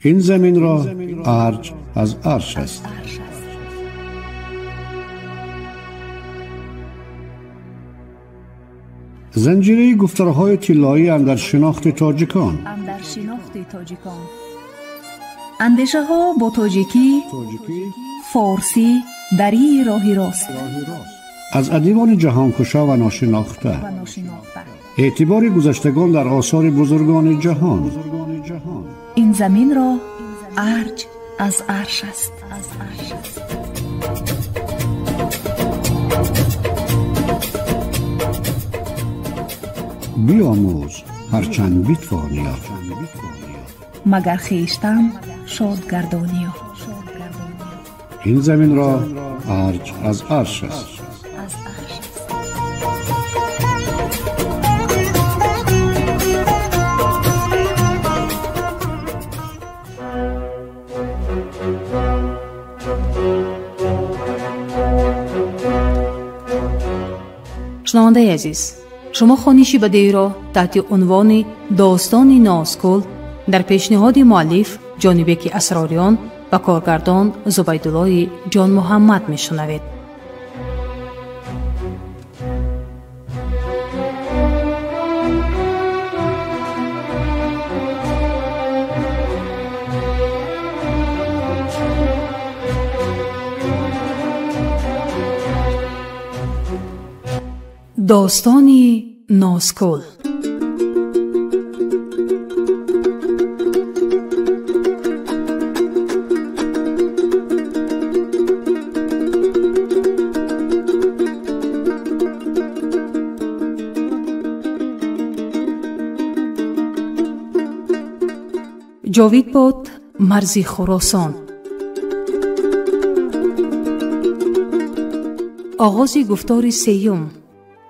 Ин заминро арҷ аз арш аст. Занҷираи гуфторҳои тиллоӣ андар шинохти тоҷикон. Андешаҳо бо тоҷикӣ, форсӣ, дарии роҳи рост. Аз адибони ҷаҳонкушо ва ношинохта. Эътибори гузаштагон дар осори бузургони ҷаҳон. Ин заминро арҷ аз арш аст. Биомӯз ҳарчанд битвониё, магар хештан шод гардониё. Ин заминро арҷ аз арш аст. Шунавандаи азиз, шумо хониши бадеиро таҳти унвони «Достони Нозкул» дар пешниҳоди муаллиф Ҷонибеки Асрориён ва коргардон Зубайдуллои Ҷонмуҳаммад мешунавед. Достони Нозкул. Ҷовид бод марзи Хуросон. Оғози гуфтори сеюм.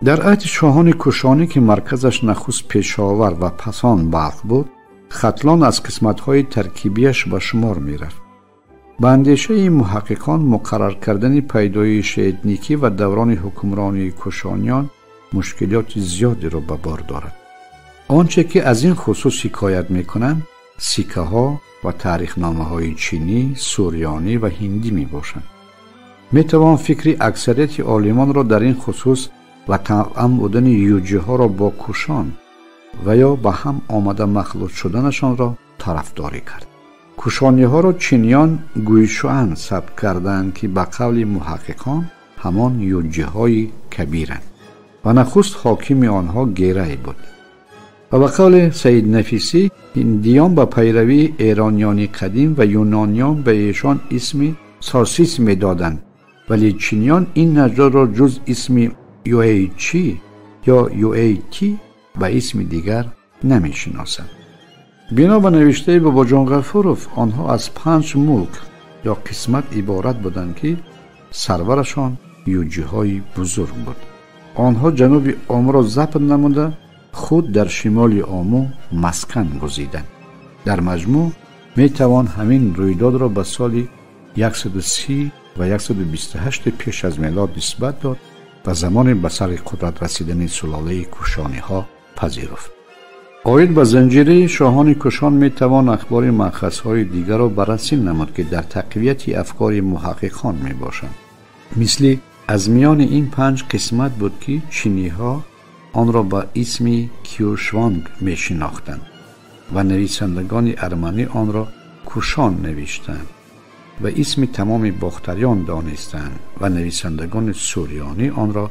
Дар аҳди шоҳони кушонӣ, ки марказаш нахуст Пешовар ва пасон Балх буд, Хатлон аз қисматҳои таркибияш ба шумор мерафт. Ба андешаи муҳаққиқон, муқаррар кардани пайдоиши этникӣ ва даврони ҳукмронии кушониён мушкилоти зиёдеро ба бор дорад. Он че ки аз ин хусус ҳикоят мекунанд, сиккаҳо ва таърихномаҳои чинӣ, сурёнӣ ва ҳиндӣ мебошанд. Метавон фикри аксарияти олимонро дар ин хусус ва тавъам будани юҷиҳоро бо кушон ва ё ба ҳам омада махлут шуданашонро тарафдорӣ кард. Кушониҳоро чиниён гӯйшуан сабт карданд, ки ба қавли муҳаққиқон ҳамон юҷиҳои кабиранд ва нахуст ҳокими онҳо Герай буд. Ва ба қавли Саид Нафисӣ, ҳиндиён ба пайравии эрониёни қадим ва юнониён ба эшон исми Сосис медоданд, вале чиниён ин наҷодро ҷуз исми Юэйчи ё Юэйти ба исми дигар намешиносанд. Бино ба навиштаи Бобоҷон Ғафуров, онҳо аз 5 мулк ё қисмат иборат буданд, ки сарварашон юҷиҳои бузург буд. Онҳо ҷануби Омуро забт намуда, худ дар шимоли Ому маскан гузиданд. Дар маҷмӯъ метавон ҳамин рӯйдодро ба соли 130 ва 128 пеш аз мелод нисбат дод ва замони ба сари қудрат расидани сулолаи кушониҳо пазируфт. Оид ба занҷираи шоҳони кушон метавон ахбори манхазҳои дигарро баррасӣ намуд, ки дар тақвияти афкори муҳаққиқон мебошанд. Мисли аз миёни ин 5 қисмат буд, ки чиниҳо онро ба исми Кюшванг мешинохтанд ва нависандагони арманӣ онро Кушон навиштанд ва исми тамоми бохтариён донистанд ва нависандагони сурёнӣ онро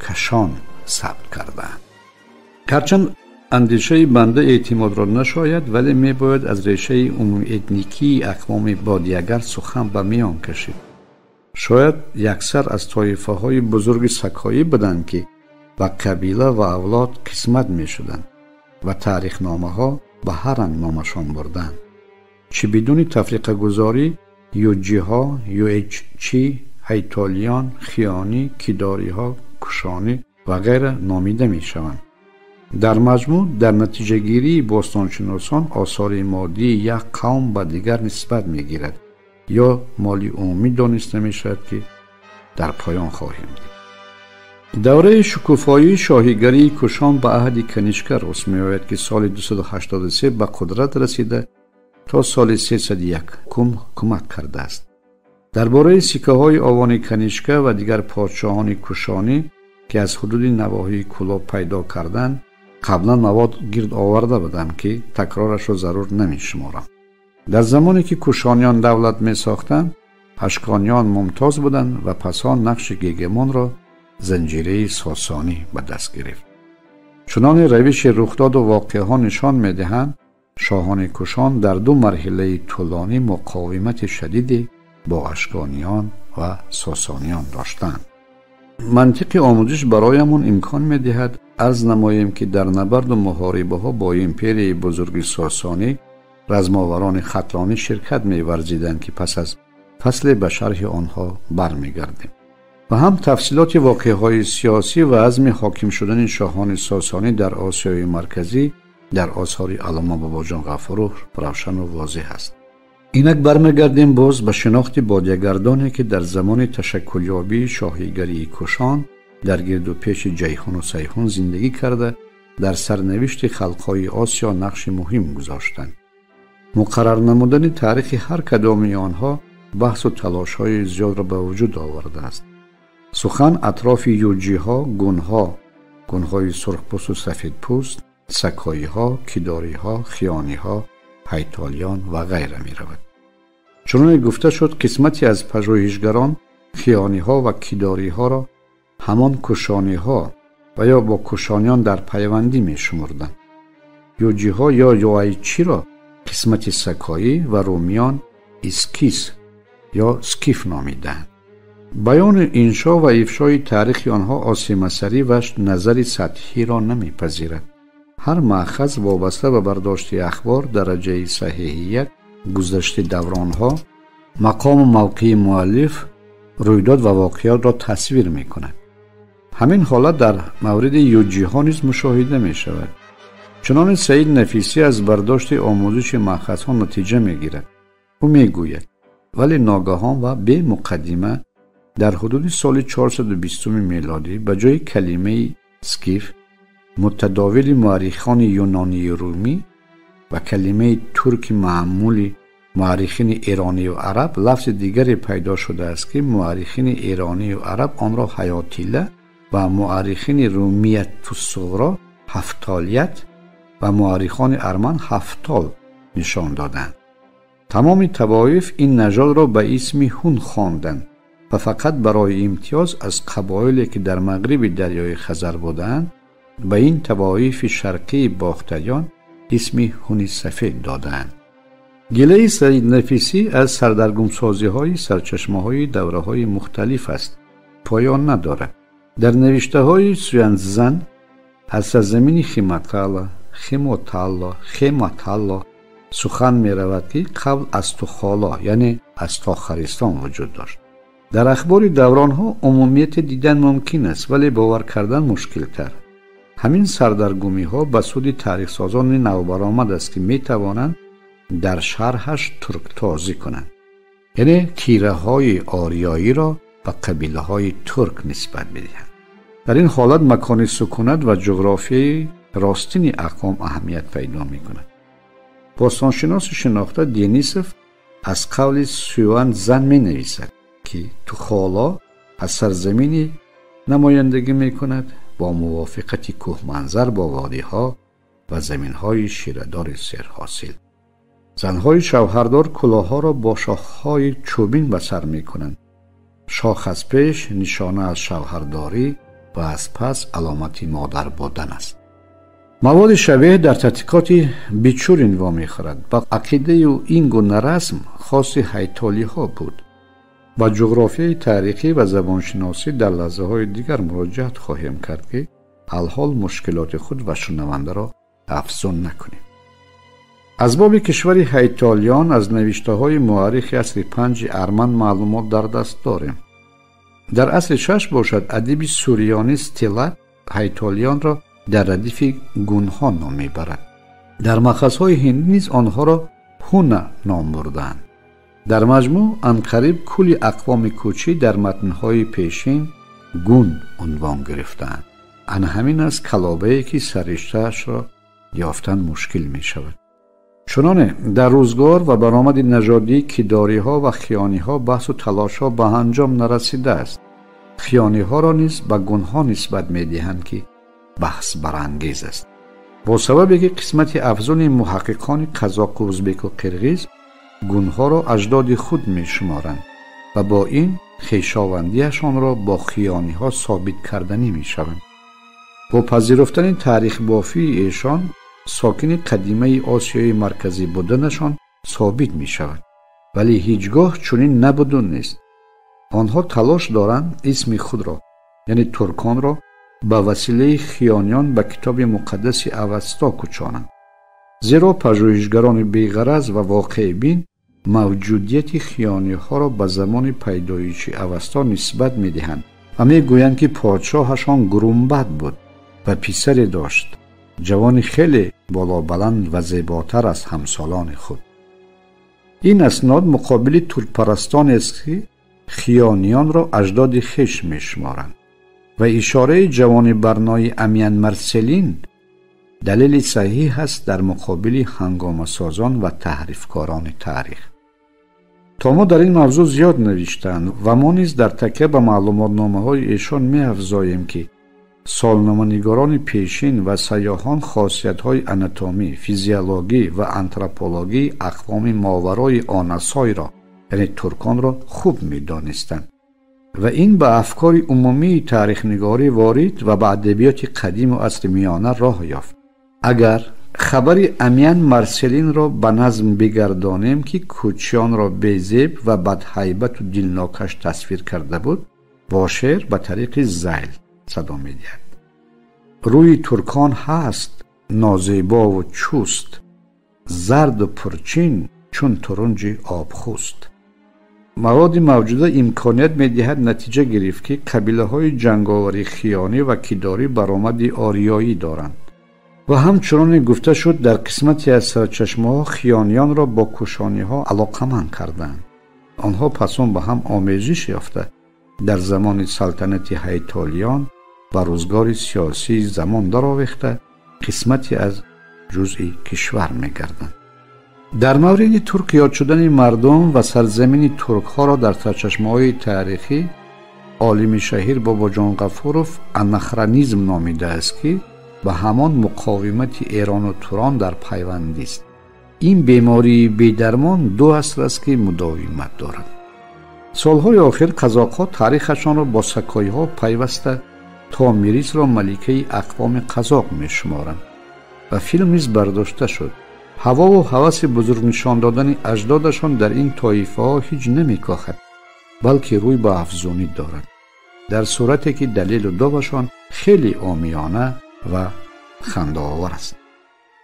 Кашон сабт карданд. Ҳарчанд андешаи банда эътимодро нашояд, вале мебояд аз решаи умумиэтникии ақвоми бодиягар сухан ба миён кашид. Шояд яксар аз тоифаҳои бузурги сакоӣ буданд, ки ба қабила ва авлод қисмат мешуданд ва таърихномаҳо ба ҳар ранг номашон бурданд. Чӣ бидуни тафриқагузорӣ юҷиҳо, юэччи, ҳайтолиён, хиёнӣ, кидориҳо, кушонӣ ва ғайра номида мешаванд. Дар маҷмӯъ, дар натиҷагирии бостоншиносон осори моддии як қавм ба дигар нисбат мегирад ё моли умумӣ дониста мешавад, ки дар поён хоҳем дид. Давраи шукуфоии шоҳигарии Кушон ба аҳди Канишка рост меояд, ки соли 283 ба қудрат расида то соли 301 кӯмак кардааст. Дар бораи сиккаҳои овони Канишка ва дигар подшоҳони кушонӣ, ки аз ҳудуди навоҳии Кӯлоб пайдо карданд, қаблан мавод гирд оварда будам, ки такрорашро зарур намешуморам. Дар замоне ки кушониён давлат месохтанд, ашкониён мумтоз буданд ва пасон нақши гегемонро занҷираи сосонӣ ба даст гирифт. Чунони равиши рухдоду воқеаҳо нишон медиҳанд, шоҳони кушон дар ду марҳилаи тӯлонӣ муқовимати шадиде бо ашкониён ва сосониён доштанд. Мантиқи омӯзиш бароямон имкон медиҳад арз намоем, ки дар набарду муҳорибаҳо бо империяи бузурги сосонӣ размоварони хатлонӣ ширкат меварзиданд, ки пас аз фасле ба шарҳи онҳо бармегардем. Ва ҳам тафсилоти воқеаҳои сиёсӣ ва азми ҳоким шудани шоҳони сосонӣ дар осиёи марказӣ дар осори Аллома Бобоҷон Ғафуров равшану возеҳ аст. Инак бармегардем боз ба шинохти бодиягардоне, ки дар замони ташаккулёбии шоҳигарии кушон дар гирду пеши Ҷайҳуну Сайҳун зиндагӣ карда, дар сарнавишти халқҳои Осиё нақши муҳим гузоштанд. Муқаррар намудани таърихи ҳар кадоми онҳо баҳсу талошҳои зиёдро ба вуҷуд овардааст. Сухан атрофи юҷиҳо, гунҳо, гунҳои сурхпӯсту сафедпӯст, сакоиҳо, кидориҳо, хиёниҳо, ҳайтолиён ва ғайра меравад. Чуноне гуфта шуд, қисмате аз пажӯҳишгарон хиёниҳо ва кидориҳоро ҳамон кушониҳо ва ё бо кушониён дар пайвандӣ мешумурданд. Юҷиҳо ё юайчиро қисмати сакоӣ ва румиён искис ё скиф номидаанд. Баёни иншо ва ифшои таърихи онҳо осемасарӣ ва назари сатҳиро намепазирад. Ҳар маъхаз вобаста ба бардошти ахбор, дараҷаи саҳиҳият, гузашти давронҳо, мақому мавқеи муаллиф, рӯйдод ва воқеиятро тасвир мекунад. Ҳамин ҳолат дар мавриди юҷиҳо низ мушоҳида мешавад. Чунони Саид Нафисӣ аз бардошти омӯзиши маъхазҳо натиҷа мегирад. Ӯ мегӯяд: вале ногаҳон ва бемуқаддима дар ҳудуди соли 420 мелодӣ ба ҷои калимаи скиф мутадовили муаррихони юнонию румӣ ва калимаи турки маъмули муаррихини эронию араб лафзи дигаре пайдо шудааст, ки муаррихини эронию араб онро ҳаётила ва муаррихини румиятусуғро ҳафтолият ва муаррихони арман ҳафтол нишон доданд. Тамоми тавоиф ин нажодро ба исми ҳун хонданд ва фақат барои имтиёз аз қабоиле, ки дар мағриби дарёи Хазар буданд, ба ин тавоифи шарқии бохтариён исми ҳуни сафед додаанд. Гилаи Саид Нафисӣ аз сардаргумсозиҳои сарчашмаҳои давраҳои мухталиф аст, поён надорад. Дар навиштаҳои Сюанцзан аз сарзамини Химатала, Химоталло, Хематалло сухан меравад, ки қабл аз Тухоло, яъне аз Тохаристон вуҷуд дошт. Дар ахбори давронҳо умумияте дидан мумкин аст, вале бовар кардан мушкилтар. Ҳамин сардаргумиҳо ба суди таърихсозони навбаромад аст, ки метавонанд дар шарҳаш турктозӣ кунанд, яъне тираҳои ориёиро ба қабилаҳои турк нисбат бидиҳанд. Дар ин ҳолат макони сукунат ва ҷуғрофияи ростини ақвом аҳамият пайдо мекунад. Бостоншиноси шинохта Денисов аз қавли Сюан Зан менависад, ки Тухоло аз сарзамини намояндагӣ мекунад бо мувофиқати кӯҳманзар бо водиҳо ва заминҳои ширадори серҳосил. Занҳои шавҳардор кулоҳҳоро бо шохҳои чӯбин ба сар мекунанд. Шох аз пеш нишона аз шавҳардорӣ ва аз пас аломати модар будан аст. Маводи шабеҳ дар тадқиқоти Бичурин вомехӯрад. Ба ақидаи ӯ ин гуна расм хоси ҳайтолиҳо буд. Ба ҷуғрофияи таърихӣ ва забоншиносӣ дар лаҳзаҳои дигар муроҷиат хоҳем кард, ки алҳол мушкилоти худ ва шунавандаро афзун накунем. Аз боби кишвари ҳайтолиён аз навиштаҳои муаррихи асри панҷи арман маълумот дар даст дорем. Дар асри шаш бошад, адиби сурёнӣ Стилат ҳайтолиёнро дар радифи гунҳо ном мебарад. Дар махазҳои ҳиндӣ низ онҳоро ҳуна ном бурдаанд. Дар маҷмӯъ анқариб кулли ақвоми кӯчӣ дар матнҳои пешин гун унвон гирифтаанд. Ана ҳамин аст калобае, ки сарриштаашро ёфтан мушкил мешавад. Чуноне дар рӯзгор ва баромади нажодии кидориҳо ва хиёниҳо баҳсу талошҳо ба анҷом нарасидааст. Хиёниҳоро низ ба гунҳо нисбат медиҳанд, ки баҳс барангез аст. Бо сабабе ки қисмати афзуни муҳаққиқони қазоқу узбеку қирғиз гунҳоро аҷдоди худ мешуморанд ва бо ин хешовандиашонро бо хиёниҳо собит карданӣ мешаванд. Бо пазируфтани таърихбофии эшон сокини қадимаи Осиёи Марказӣ буданашон собит мешавад, вале ҳеҷ гоҳ чунин набуду нест. Онҳо талош доранд исми худро, яъне турконро, ба василаи хиёниён ба китоби муқаддаси Авасто кӯчонанд. Зеро пажӯҳишгарони беғараз ва воқеъбин мавҷудияти хиёниҳоро ба замони пайдоиши Авасто нисбат медиҳанд ва мегӯянд, ки подшоҳашон Гурумбад буд ва писаре дошт, ҷавони хеле болобаланд ва зеботар аз ҳамсолони худ. Ин аснод муқобили туркпарастоне аст, ки хиёниёнро аҷдоди хеш мешуморанд ва ишораи ҷавони барнои Амян Марселин далели саҳиҳ аст дар муқобили ҳангомасозон ва таҳрифкорони таърих. То мо дар ин мавзӯъ зиёд навиштанд ва мо низ дар такя ба маълумотномаҳои эшон меафзоем, ки солноманигорони пешин ва сайёҳон хосиятҳои анатомӣ, физиологӣ ва антропологии ақвоми моварои онасойро, яъне турконро, хуб медонистанд ва ин ба афкори умумии таърихнигорӣ ворид ва ба адабиёти қадиму асри миёна роҳ ёфт. Агар хабари Амян Марселинро ба назм бигардонем, ки кӯчиёнро безеб ва бадҳайбату дилнокаш тасвир карда буд, бо шеър ба тариқи зайл садо медиҳад. Рӯи туркон ҳаст нозебову чуст, зарду пурчин чун турунҷи обхӯст. Маводи мавҷуда имконият медиҳад натиҷа гирифт, ки қабилаҳои ҷанговари хиёнӣ ва кидорӣ баромади ориёӣ доранд ва ҳамчуноне гуфта шуд, дар қисмате аз сарчашмаҳо хиёниёнро бо кушониҳо алоқаманд карданд. Онҳо пасон ба ҳам омезиш ёфта дар замони салтанати ҳайтолиён ба рӯзгори сиёсии замон даровехта қисмате аз ҷузъи кишвар мегарданд. Дар мавриди турк ёд шудани мардум ва сарзамини туркҳоро дар сарчашмаҳои таърихӣ олими шаҳир Бобоҷон Ғафуров анахронизм номидааст, ки ба ҳамон муқовимати Эрону Турон дар пайвандист. Ин бемории бедармон 2 аср аст, ки мудовимат дорад. Солҳои охир қазоқҳо таърихашонро бо сакоиҳо пайваста Томирисро маликаи ақвоми қазоқ мешуморанд ва филм низ бардошта шуд. Ҳавову ҳаваси бузург нишон додани аҷдодашон дар ин тоифаҳо ҳеҷ намекохад, балки рӯй ба афзунӣ дорад, дар сурате ки далелу довашон хеле омиёна ва хандаовар аст.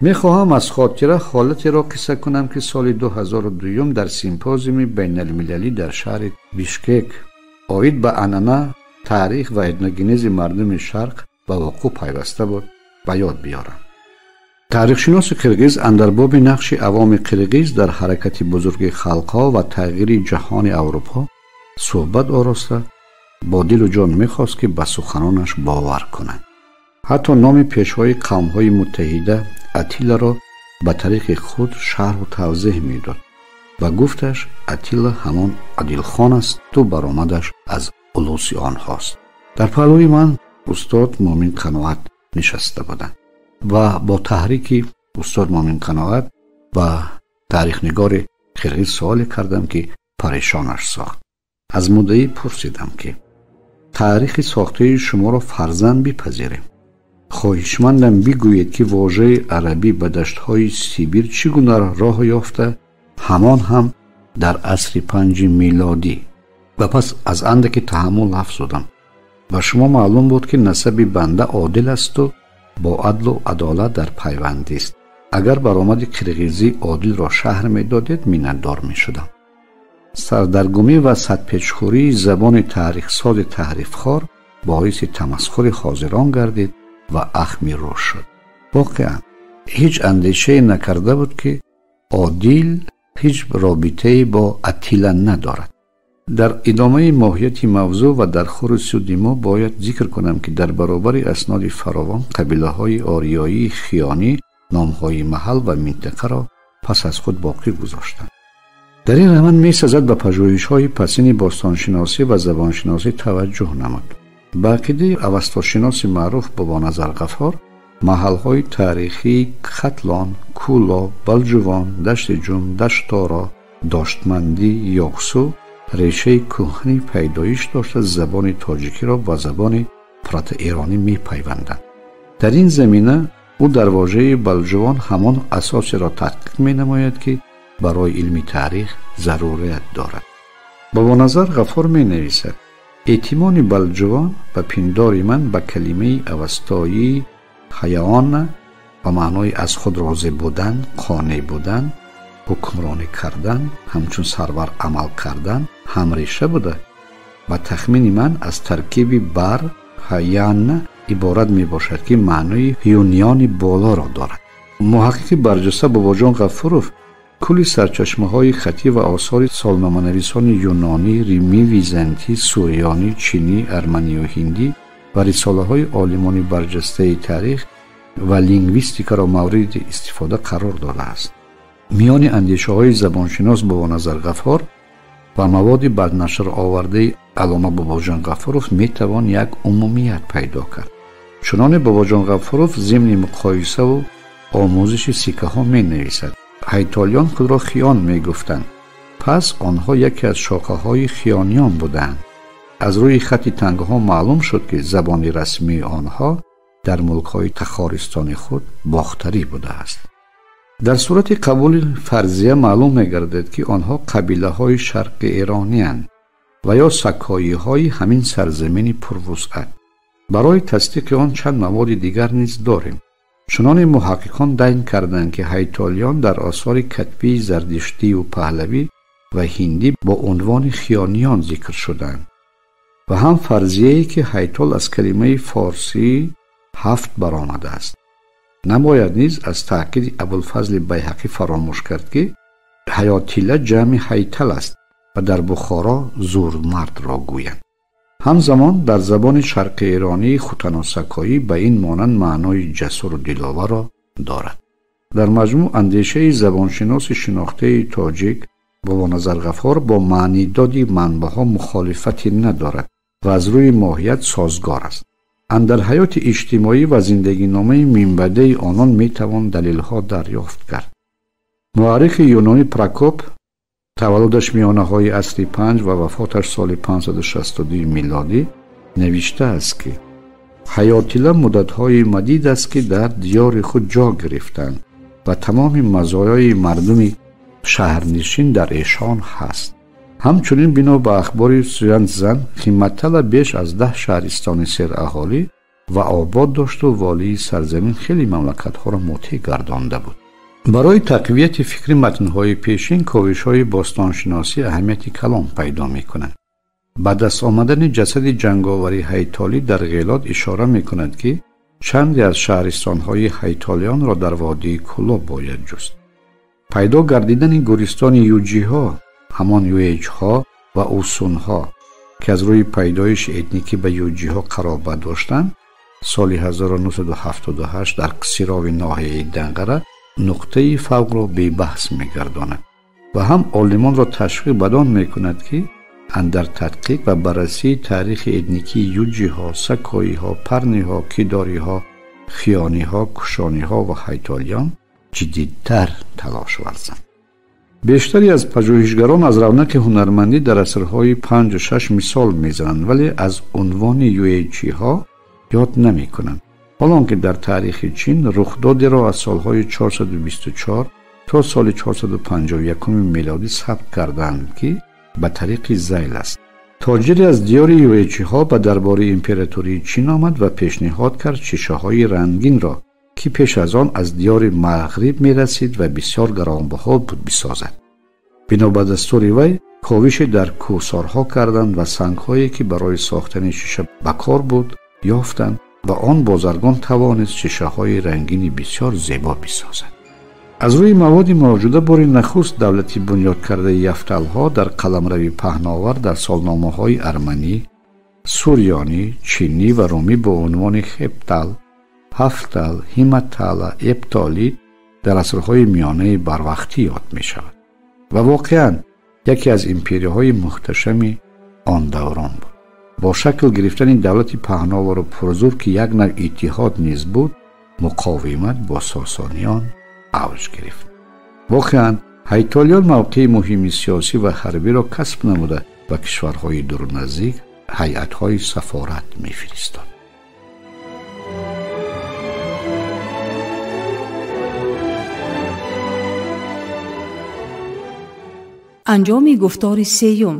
Мехоҳам аз хотира ҳолатеро қисса кунам, ки соли 2002 дар симпозиуми байналмилалӣ дар шаҳри Бишкек оид ба анъана, таърих ва этногенези мардуми шарқ ба вуқӯъ пайваста буд, ба ёд биёрам. Таърихшиноси қирғиз андар боби нақши авоми қирғиз дар ҳаракати бузурги халқҳо ва тағйири ҷаҳони Аврупо суҳбат ороста бо дилу ҷон мехост, ки ба суханонаш бовар кунанд. Ҳатто номи пешвои қавмҳои муттаҳида Атиларо ба тариқи худ шарҳу тавзеҳ медод ва гуфташ Атила ҳамон Адилхон аст, ту баромадаш аз улуси онҳост. Дар паҳлӯи ман устод Муъмин Қаноат нишаста буданд ва бо таҳрики устод Муъмин Қаноат ба таърихнигори қирғиз суоле кардам, ки парешонаш сохт. Аз муддаӣ пурсидам, ки таърихи сохтаи шуморо фарзанд бипазирем. Хоҳишмандам бигӯед, ки вожаи арабӣ ба даштҳои Сибир чӣ гуна роҳ ёфта, ҳамон ҳам дар асри 5 милодӣ. Ва пас аз андаке таҳаммул афзудам: ба шумо маълум буд, ки насаби банда одил асту бо адлу адолат дар пайвандист. Агар баромади қирғизӣ одилро шаҳр медодед, миннатдор мешудам. Сардаргумӣ ва садпечхӯрии забони таърихсози таҳрифхор боиси тамасхури ҳозирон гардид ва ахми рӯ шуд. Воқеан ҳеҷ андешае накарда буд, ки одил ҳеҷ робитае бо Атила надорад. Дар идомаи моҳияти мавзӯъ ва дар хури суди мо бояд зикр кунам, ки дар баробари асноди фаровон қабилаҳои ориёии хиёнӣ номҳои маҳал ва минтақаро пас аз худ боқӣ гузоштанд. Дар ин раванд месазад ба пажӯҳишҳои пасини бостоншиносӣ ва забоншиносӣ таваҷҷӯҳ намуд. Ба ақидаи авастошиноси маъруф Бобоназар Ғаффор, маҳалҳои таърихии Хатлон, Кӯлоб, Балҷувон, Дашти Ҷум, Даштторо, Доштмандӣ, Ёқсу решаи кӯҳани пайдоиш дошта забони тоҷикиро ба забони протоэронӣ мепайванданд. Дар ин замина ӯ дар вожаи Балҷувон ҳамон асосеро таҳқиқ менамояд, ки барои илми таърих зарурият дорад. Бобоназар Ғаффор менависад: эътимони Балҷувон ба пиндори ман ба калимаи авастоии ҳаяона ба маънои аз худ розӣ будан, қонеъ будан, ҳукмронӣ кардан, ҳамчун сарвар амал кардан ҳамреша буда, ба тахмини ман аз таркиби бар ҳаяна иборат мебошад, ки маънои ҳюниёни болоро дорад. Муҳаққиқи барҷаста Бобоҷон Ғаффуров кулли сарчашмаҳои хаттӣ ва осори солноманависони юнонӣ, римӣ, византӣ, сурёнӣ, чинӣ, арманию ҳиндӣ ва рисолаҳои олимони барҷастаи таърих ва лингвистикаро мавриди истифода қарор додааст. Миёни андешаҳои забоншинос Бобоназар Ғаффор ва маводи барнашр овардаи Аллома Бобоҷон Ғаффуров метавон як умумият пайдо кард. Чуноне Бобоҷон Ғаффуров зимни муқоисаву омӯзиши сикаҳо менависад: ҳайтолиён худро хиён мегуфтанд, пас онҳо яке аз шохаҳои хиёниён буданд. Аз рӯи хатти тангаҳо маълум шуд, ки забони расмии онҳо дар мулкҳои тахористони худ бохтарӣ будааст. Дар сурати қабули фарзия маълум мегардад, ки онҳо қабилаҳои шарқи эрониянд ва ё сакоиҳои ҳамин сарзамини пурвусъат. Барои тасдиқи он чанд маводи дигар низ дорем. Чуноне муҳаққиқон дайн карданд, ки ҳайтолиён дар осори катбии зардиштию паҳлавӣ ва ҳиндӣ бо унвони хиёниён зикр шуданд ва ҳам фарзияе, ки ҳайтол аз калимаи форсӣ ҳафт баромадааст. Набояд низ аз таъкиди Абулфазли Байҳақӣ фаромӯш кард, ки ҳаётила ҷамъи ҳайтал аст ва дар Бухоро зурмардро гӯянд. Ҳамзамон дар забони шарқи эронӣ хутаносакоӣ ба ин монанд маънои ҷасуру диловарро дорад. Дар маҷмӯъ андешаи забоншиноси шинохтаи тоҷик Бобоназар Ғаффор бо маънидоди манбаъҳо мухолифате надорад ва аз рӯи моҳият созгор аст. Андар ҳаёти иҷтимоӣ ва зиндагиномаи минбаъдаи онон метавон далелҳо дарёфт кард. Муаррихи юнонӣ Прокоп, таваллудаш миёнаҳои асри 5 ва вафоташ соли 562 милодӣ, навиштааст, ки ҳаётила муддатҳои мадид аст, ки дар диёри худ ҷо гирифтанд ва тамоми мазоёи мардуми шаҳрнишин дар эшон ҳаст. Ҳамчунин бино ба ахбори Сюянцзан, Химатала беш аз 10 шаҳристони сераҳолӣ ва обод дошту волии сарзамин хеле мамлакатҳоро мутеъ гардонда буд. Барои тақвияти фикри матнҳои пешин ковишҳои бостоншиносӣ аҳамияти калон пайдо мекунанд. Ба даст омадани ҷасади ҷанговари ҳайтолӣ дар Ғелот ишора мекунад, ки чанде аз шаҳристонҳои ҳайтолиёнро дар водии Кӯлоб бояд ҷуст. Пайдо гардидани гӯристони юҷиҳо, ҳамон юэҷҳо ва усунҳо, ки аз рӯи пайдоиши этникӣ ба юҷиҳо қаробат доштанд, соли 1978 дар Қсирови ноҳияи Данғара нуқтаи фавқро бебаҳс мегардонад ва ҳам олимонро ташвиқ бадон мекунад, ки андар тадқиқ ва баррасии таърихи этникии юҷиҳо, сакоиҳо, парниҳо, кидориҳо, хиёниҳо, кушониҳо ва ҳайтолиён ҷиддитар талош варзанд. Бештаре аз пажӯҳишгарон аз равнақи ҳунармандӣ дар асрҳои 5-6 мисол мезананд, вале аз унвони юэчиҳо ёд намекунанд. ҳолон ки дар таърихи Чин рухдодеро аз солҳои 424 то соли 451 милодӣ сабт карданд, ки ба тариқи зайл аст. Тоҷире аз диёри юэчиҳо ба дарбори императории Чин омад ва пешниҳод кард шишаҳои рангинро, ки пеш аз он аз диёри Мағриб мерасид ва бисёр гаронбаҳо буд, бисозад. Бино ба дастури вай ковише дар кӯҳсорҳо карданд ва сангҳое, ки барои сохтани шиша ба кор буд, ёфтанд ва он бозаргон тавонист шишаҳои рангини бисёр зебо бисозад. Аз рӯи маводи мавҷуда бори нахуст давлати бунёд кардаи яфталҳо дар қаламрави паҳновар дар солномаҳои арманӣ, сурёнӣ, чинӣ ва румӣ бо унвони хептал, ҳафтал, ҳиматала, эптолит дар асрҳои миёнаи барвақтӣ ёд мешавад ва воқеан яке аз империяҳои муҳташами он даврон буд. Бо шакл гирифтани давлати паҳновару пурзур, ки як навъ иттиҳод низ буд, муқовимат бо сосониён авҷ гирифт. Воқеан ҳайтолиён мавқеи муҳими сиёсӣ ва ҳарбиро касб намуда ба кишварҳои дуру наздик ҳайатҳои сафорат мефиристод. Анҷоми гуфтори сеюм.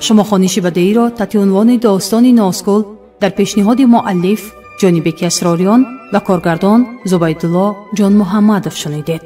Шумо хониши бадеиро таҳти унвони достони Носкул дар пешниҳоди муаллиф Ҷонибеки Асрориён ва коргардон Зубайдулло Ҷонмуҳаммадов шунидед.